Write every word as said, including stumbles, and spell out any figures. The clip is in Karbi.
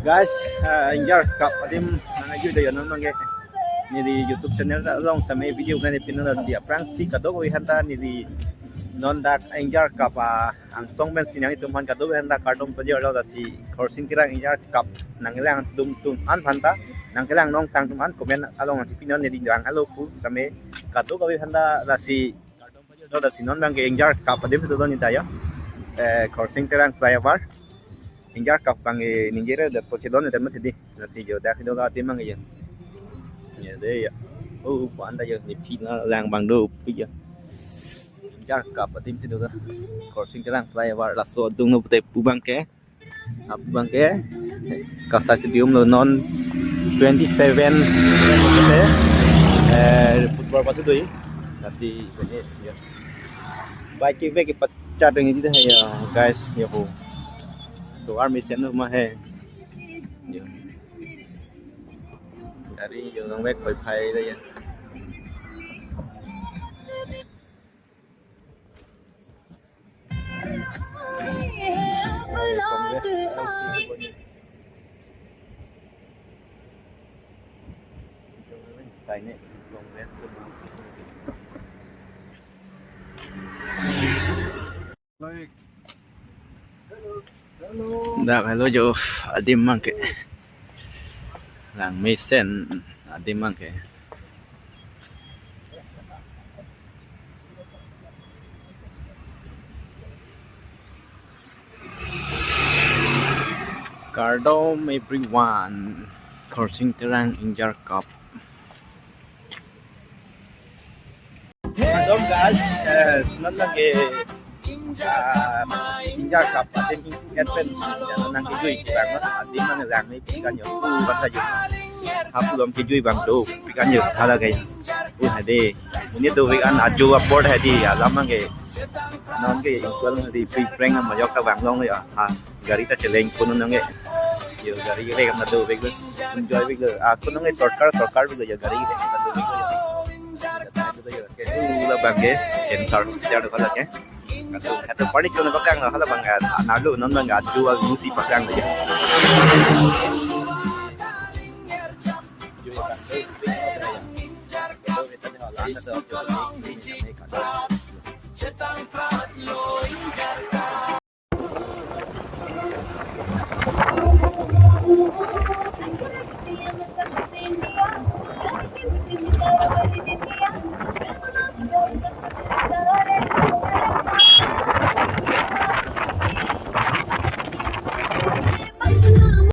Guys, uh, Injar Cup adim nang aju da yo non abangke. Neli YouTube channel ta along same video nang pin lasi aphrangsi kadokave aphanta neli non dak Injar Cup, ah, angsong pensi nanglitum aphan kadokave aphanta kardom pajirlo. Lasi Khorsing Terang Injar Cup nangkelang atum atum an aphanta, nangkelang nangtang atum an comment along nangpinon, neli dang alo pu same kadokave aphanta. Lasi kardom pajirlo, lasi non abangke Injar Cup adim si do nita yo. Eh, Khorsing Terang flyover. Injar Cup abangke ningje re det poche don det mati di. Lasi yo dak do la adim abangke yo. Ya de ya. Oh, pu anta yo, ne phi na lang abang dopik yo. Injar Cup adim si do la. Khorsing Terang flyover laso adung no pute pu abangke. Ap abangke KASA Stadium lo non twenty-seven, eh, football pathu do-i. Lasi ini ya. Bike ke bike pachat ding di ya, guys, ya ho. To army sen ma hai. Ya. Dari yo nang bike phai phai da ya. Dak helo jo adim abangke. Langmesen adim abangke. Kardom everyone, Khorsing Terang Injar Cup. Kardom guys, eh, non abangke, ah, Injar Cup adim ingku etpen, ya, non nangkejui abang, adim nang langme pikan yo, pu bangsa yo. Hapu lom kejui abang dopik an yo, hala kai. Uh, hadi. Ini dopik an aju apor hadi, alam abangke. Non ke ingkuan hadi, free prank ma yok ta abang long ya. Ha, gari ta cheleng kun non ke. Yo, gari le kam dopik lo. Enjoy pik lo. Ah, kun non ke sorkar, sorkar pik lo ya gari le kam dopik lo. Ke tu la abangke, ken sar siar do hala ke. Katu, katu party chun paklang lo hala abang, ah, na lo non abang aju al musi paklang lo ya.